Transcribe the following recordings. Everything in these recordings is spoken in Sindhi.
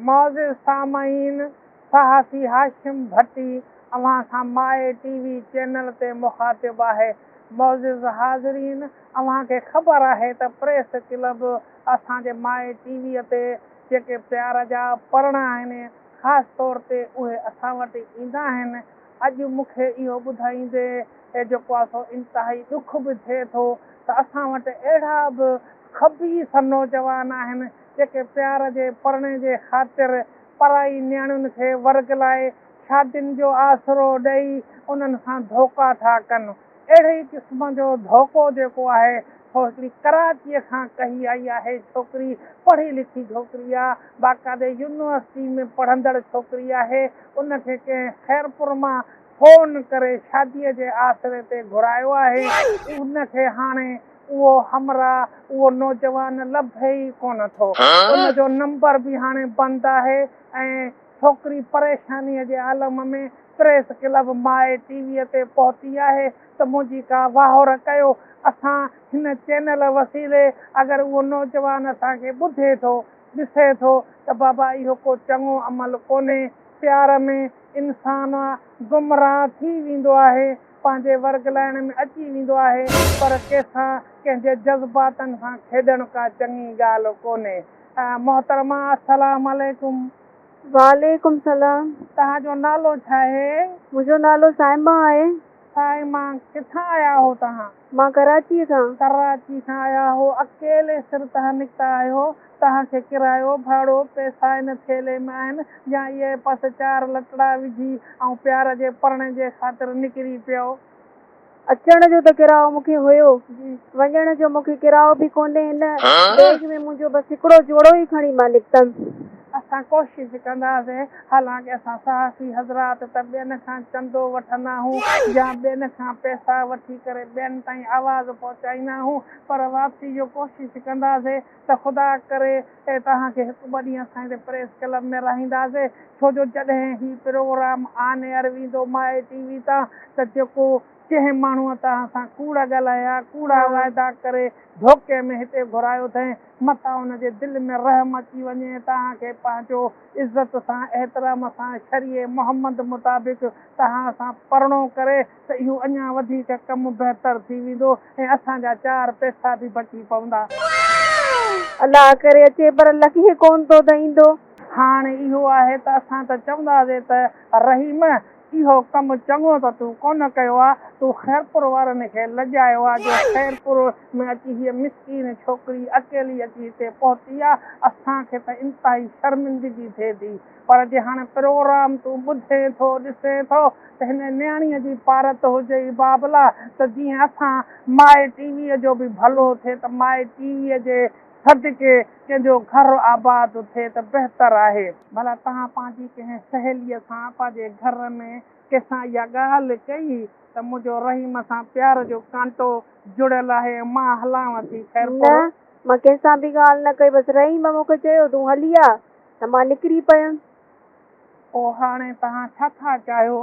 معزز سامعين صحافي هاشم ڀٽي اوهان سان مائي ٽي وي چينل تي مخاطب آهي. معزز حاضرين اوهان کي خبر آهي ته پريس ڪلب اسان جي مائي ٽي وي تي جيڪي پيار جا پرڻا آهن خاص طور تي اهي اسان وٽ ايندا آهن. اڄ مون کي اهو ٻڌائيندي جيڪو آهي سو انتهائي ڏک به ٿئي ٿو ته اسان وٽ اهڙا به خبيث نوجوان آهن جيڪي پيار جي پرڻي جي خاطر پرائي نياڻين کي ورغلائي شادين جو آسرو ڏئي انهن سان ڌوڪا ٿا ڪن. اهڙي ئي قسم جو ڌوڪو جيڪو آهي سو هڪڙي ڪراچيء کان ڪهي آئي آهي ڇوڪري، پڙهي لکي ڇوڪري آ، باقاعدي يونيورسٽي ۾ پڙهندڙ ڇوڪري آهي، ان کي ڪنهن خيرپور مان فون ڪري شاديء جي آسري تي گهرايو آهي، ان کي هاڻي اهو همراهه، اهو نوجوان لڀي ئي ڪونه ٿو. ان جو نمبر به هاڻي بند آهي ۽ ڇوڪري پريشانيء جي عالم ۾ پريس ڪلب مائي ٽي ويء تي پهتي آهي ته منهنجي ڪا واهر ڪيو. اسان هن چينل وسيلي اگر اهو نوجوان اسان کي ٻڌي ٿو، ڏسي ٿو ته بابا اهو ڪو چڱو عمل ڪونهي. پيار ۾ انسان گمراهه ٿي ويندو آهي. پنهنجي ورغلائڻ ۾ اچي ويندو آهي پر ڪنهن سان ڪنهن جي جذباتن سان کيڏڻ ڪا چڱي ڳالهه ڪونهي. محترمه السلام عليڪم. وعليڪم سلام. توهان جو نالو ڇا آهي؟ منهنجو نالو صائمه آهي. صائمه ڪٿان آيا آهو توهان؟ مان ڪراچيء کان. ڪراچي کان آيا آهو اڪيلي سر توهان نڪتا آهيو توهان کي ڪرايو، ڀاڙو، پئسا ان ٿيلهي ۾ آهن يا اهي پس چار لٽڙا وجهي ۽ پيار جي پرڻي جي خاطر نڪري پيو. اچڻ جو ته ڪرايو مون کي هيو، وڃڻ جو مون کي ڪرايو به ڪونهي. هن بيگ ۾ منهنجو بس هڪڙو جوڙو ئي کڻي مان نڪتم. اسان ڪوشش ڪنداسين، حالانڪه اسان صحافي حضرات ته ٻين کان چندو وٺندا آهيون يا ٻين کان پئسا وٺي ڪري ٻين تائين آواز پهچائيندا آهيون پر واپسي جو ڪوشش ڪنداسين ته خدا ڪري توهان کي هڪ ٻه ڏينهن اسان هتي پريس ڪلب ۾ رهائينداسين ڇو جو جڏهن هي پروگرام آن ايئر ويندو مائي ٽي وي تان ته جيڪو ڪنهن ماڻهوء توهان سان ڪوڙ ڳالهايا، ڪوڙا وعدا ڪري ڌوڪي ۾ هتي گهرايو اٿئين، متان ان جي دل ۾ رحم اچي وڃي ۽ توهان کي پنهنجو عزت سان احترام سان شريع محمد مطابق توهان سان پرڻو ڪري ته اهو اڃا وڌيڪ ڪم بهتر ٿي ويندو ۽ اسان جا چار پئسا به بچي پوندا. الله ڪري اچي پر لڳي ڪونه ٿو ته ايندو. هاڻ اهو آهي ته اسان ته چونداسين ته رحيم اهو ڪم چڱو ته تون ڪونه ڪيو آ، تون خيرپور وارن کي لڄايو آ جو خيرپور ۾ اچي هيء مسڪين ڇوڪري اڪيلي اچي هتي پهتي آ، اسان کي ته انتهائي شرمندگي ٿئي ٿي. پر جي هاڻي پروگرام تون ٻڌين ٿو ڏسين ٿو ته هن نياڻيء جي پارت هجئي بابلا ته جيئن اسان مائي ٽي ويء جو به ڀلو ٿئي ته مائي ٽي ويء جي صدقي ڪنهن جو گهر آباد ٿئي ته بهتر آهي. ڀلا توهان پنهنجي ڪنهن سهيليء سان پنهنجي گهر ۾ ڪنهن سان اها ڳالهه ڪئي ته منهنجو رحيم سان پيار جو ڪانٽو جڙيل آهي ۽ مان هلانء ٿي خيرپور. نه، مان ڪنهن سان به ڳالهه نه ڪئي، بس رحيم مون کي چيو تون هلي آ ته مان نڪري پيم. پوء هاڻي توهان ڇا ٿا چاهيو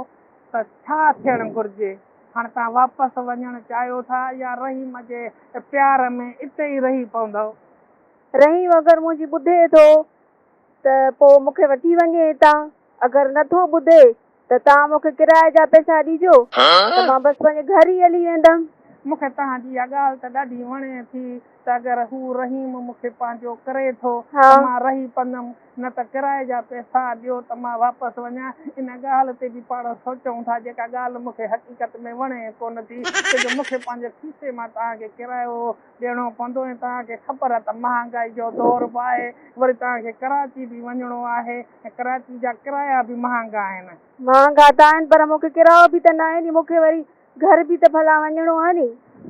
ته ڇا ٿيڻ گهرجي؟ هاڻي توهان واپس وڃڻ چاهيو ٿا يا رحيم جي پيار ۾ اتي ئي رهي پوندؤ؟ رحيم اگر منهنجي ٻڌي ٿو ته پوء مون کي وٺي وڃي هتان، اگر نه ٿو ٻڌي ته توهان مون کي ڪرائي جا پئسا ڏجو ته مان بس پنهنجي گهر ئي هلي ويندم. مون کي توهان جي اها ڳالهه ته ڏاڍي وڻي ٿي ته اگر هو رحيم مون کي پنهنجو ڪري ٿو ته مان رهي پوندم، نه ته ڪرائي جا پئسا ڏيو ته مان واپس وڃان. ان ڳالهه تي به پاڻ سوچون ٿا، جيڪا ڳالهه مون کي حقيقت ۾ وڻي ڪونه ٿي، ڇو جو مون کي پنهنجي کيسي مان توهان کي ڪرايو ڏيڻو پوندو ۽ توهان کي خبر آهي ته مهانگائي جو دور به آهي، وري توهان کي ڪراچي به وڃڻو آهي ۽ ڪراچي جا ڪرايا به مهانگا آهن. مهانگا ته آهن پر مون کي ڪرايو به ته ناهي ني، مون کي وري گهر به ته ڀلا وڃڻو آهي ني.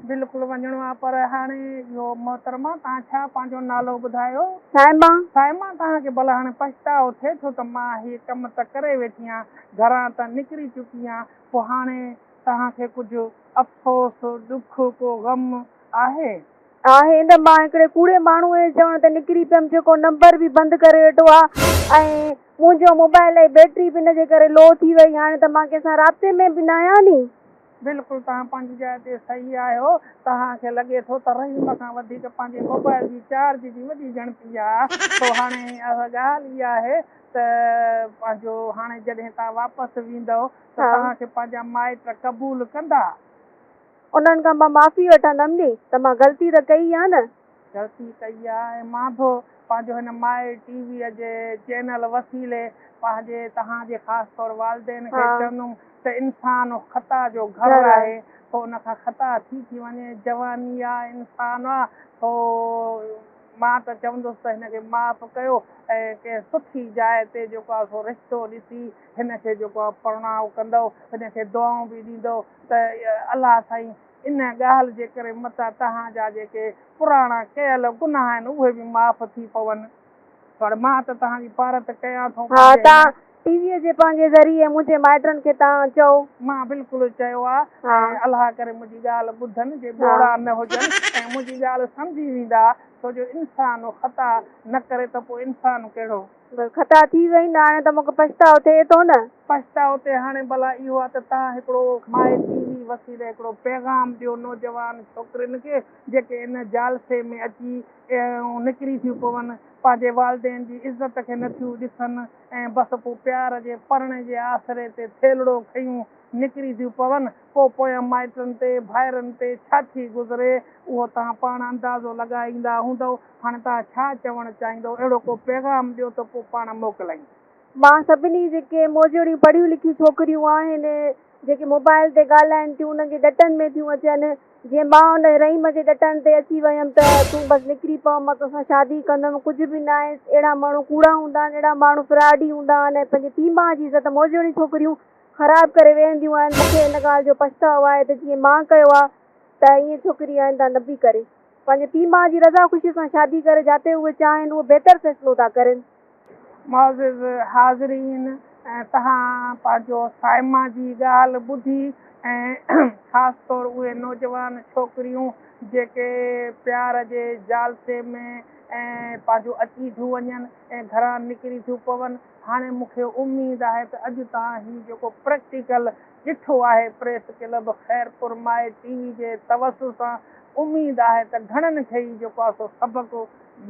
بلڪل وڃڻو آهي پر هاڻي اهو محترمه توهان ڇا پنهنجو نالو ٻڌايو؟ صائمه. صائمه توهان کي ڀلا هاڻي پڇتاء ٿئي ٿو ته مان هي ڪم ته ڪري ويٺي آهيان، گهران ته نڪري چڪي آهيان، پوء هاڻي توهان کي ڪجهه افسوس، ڏک، ڪو غم آهي؟ آهي نه، مان هڪڙي ڪوڙي ماڻهوء جي چوڻ تي نڪري پيم جيڪو نمبر به بند ڪري ويٺو آ ۽ منهنجو موبائل ۽ بيٽري به ان جي ڪري لو ٿي وئي، هاڻي ته مان ڪنهن سان رابطي ۾ به ناهيان ني. بلڪل توهان پنهنجي جاء تي صحيح آهيو. توهان کي لڳي ٿو ته رحيم کان وڌيڪ پنهنجي موبائل جي چارج جي وڏي ڳڻتي آ. سو هاڻي اها ڳالهه اها آهي ته پنهنجو هاڻي جڏهن توهان واپس ويندؤ ته توهان کي پنهنجا مائٽ قبول ڪندا؟ انهن کان مان معافي وٺندم ني ته مان غلطي ته ڪئي آ نه. غلطي ڪئي آ ۽ مان به پنهنجو هن مائي ٽي ويء جي چينل وسيلي پنهنجي توهان جي خاص طور والدين کي چوندم ته انسان خطا جو گهر آهي سو ان کان خطا ٿي ٿي وڃي جواني آ انسان آ سو مان ته چوندس ته هن کي معاف ڪيو ۽ ڪنهن سٺي جاء تي جيڪو آ سو رشتو ڏسي هن کي جيڪو آ پرڻاء ڪندؤ هن کي دعائون به ڏيندؤ ته الله سائين ان ڳالهه جي ڪري متان توهان جا جيڪي پراڻا ڪيل گناهه آهن اهي به معاف ٿي پون. پر مان ته توهان جي پارت ڪيان ٿو ها پنهنجي توهان هن. ٽي ويء جي پنهنجي ذريعي منهنجي مائٽن کي توهان چئو. مان بلڪل چيو آ ۽ الله ڪري منهنجي ڳالهه ٻڌن جي ٻوڙا نه هجن ۽ منهنجي ڳالهه سمجهي ويندا ڇو جو انسان خطا نه ڪري ته پوء انسان ڪهڙو. بس خطا ٿي وئي نه هاڻي ته مونکي پڇتاء ٿئي ٿو نه. پڇتاء تي هاڻي ڀلا اهو آ ته توهان هڪڙو مائي ٽي وي وسيلي هڪڙو پيغام ڏيو نوجوان ڇوڪرين کي جيڪي ان جالسي ۾ اچي ۽ نڪري ٿيون پون پنهنجي والدين جي عزت کي نه ٿيون ڏسن ۽ بس پوء پيار جي پرڻي جي آسري تي ٿيلڙو کنيون نڪري ٿيون پون پوء پويان مائٽن تي ڀائرن تي ڇا ٿي گذري اهو توهان پاڻ اندازو لڳائيندا هوندؤ هاڻي توهان ڇا چوڻ چاهيندؤ؟ اهڙو ڪو پيغام ڏيو ته پوء پاڻ موڪلائين. مان سڀني جيڪي موجهڙيون پڙهيون لکيون ڇوڪريون آهن، جيڪي موبائل تي ڳالهائين ٿيون، انهن جي ڏٽن ۾ ٿيون اچن. جيئن مان ان رحيم جي ڏٽن تي اچي ويم ته تون بس نڪري پئو، مان توسان شادي ڪندم، ڪجهه به ناهي. اهڙا ماڻهو ڪوڙا هوندا آهن، اهڙا ماڻهو فراڊي هوندا آهن ۽ پنهنجي پيء ماء جي عزت موجهڙيون ڇوڪريون خراب ڪري ويهنديون آهن. مون کي ان ڳالهه جو پڇتاء آهي ته جيئن مان ڪيو آهي ته ائين ڇوڪري آئنده نه به ڪري. پنهنجي پيء ماء جي رضا خوشيء سان شادي ڪري جاتي اهي چاهين اهو بهتر فيصلو ٿا ڪرين. معزز حاضرين توهان پنهنجو صائمه جي ڳالهه ٻڌي ۽ خاص طور اهي نوجوان ڇوڪريون جيڪي پيار جي جالسي ۾ پنهنجو اچي ٿيون وڃن ۽ گهران نڪري ٿيون پون هاڻي مون کي اميد آهي ته اڄ توهان هي جيڪو پريڪٽيڪل ڏٺو آهي پريس ڪلب خيرپور مائي ٽي وي جي توسط سان اميد آهي ته گهڻن کي ئي جيڪو آهي سو سبق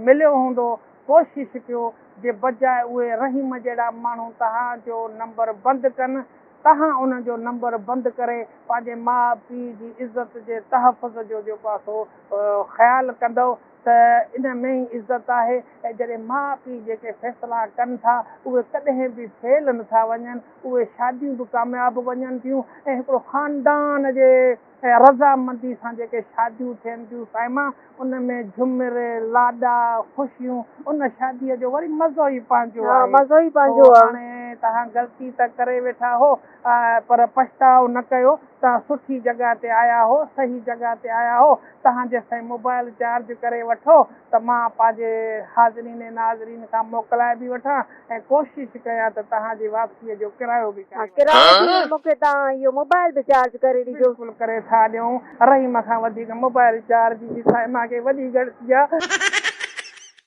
مليو هوندو ڪوشش ڪيو جي بجاء اهي رحيم جهڙا ماڻهو توهان جو نمبر بند ڪن توهان انهن جو نمبر بند ڪري پنهنجي ماء پيء جي عزت جي تحفظ جو جيڪو آهي سو خيال ڪندؤ ته ان ۾ ئي عزت آهي ۽ جڏهن ماء پيء جيڪي فيصلا ڪن ٿا اهي ڪڏهن به فيل نه ٿا وڃن، اهي شاديون به ڪامياب وڃن ٿيون ۽ هڪڙو خاندان جي رضامندي سان جيڪي شاديون ٿين ٿيون صائمه ان ۾ جهمر، لاڏا، خوشيون ان شاديء جو وري مزو ئي پنهنجو ها آهي. مزو ئي سو پنهنجو آ. هاڻي توهان غلطي ته ڪري ويٺا هو پر پڇتاء نه ڪيو، توهان سٺي جڳهه تي آيا هو، صحيح جڳهه تي آيا هو، توهان جيستائين موبائل چارج ڪري وٺو ته مان پنهنجي حاضرين ناظرين کان موڪلائي به وٺان ۽ ڪوشش ڪيان ته توهان جي واپسيء جو ڪرايو به ها ڪري وٺان. ڪرايو ٿي وڃي مون کي توهان اهو موبائل به چارج ڪري ڏجو. بلڪل ڪري ٿا ڏيون. رحيم کان وڌيڪ موبائل چارج جي صائمه کي وڏي ڳڻتي آ.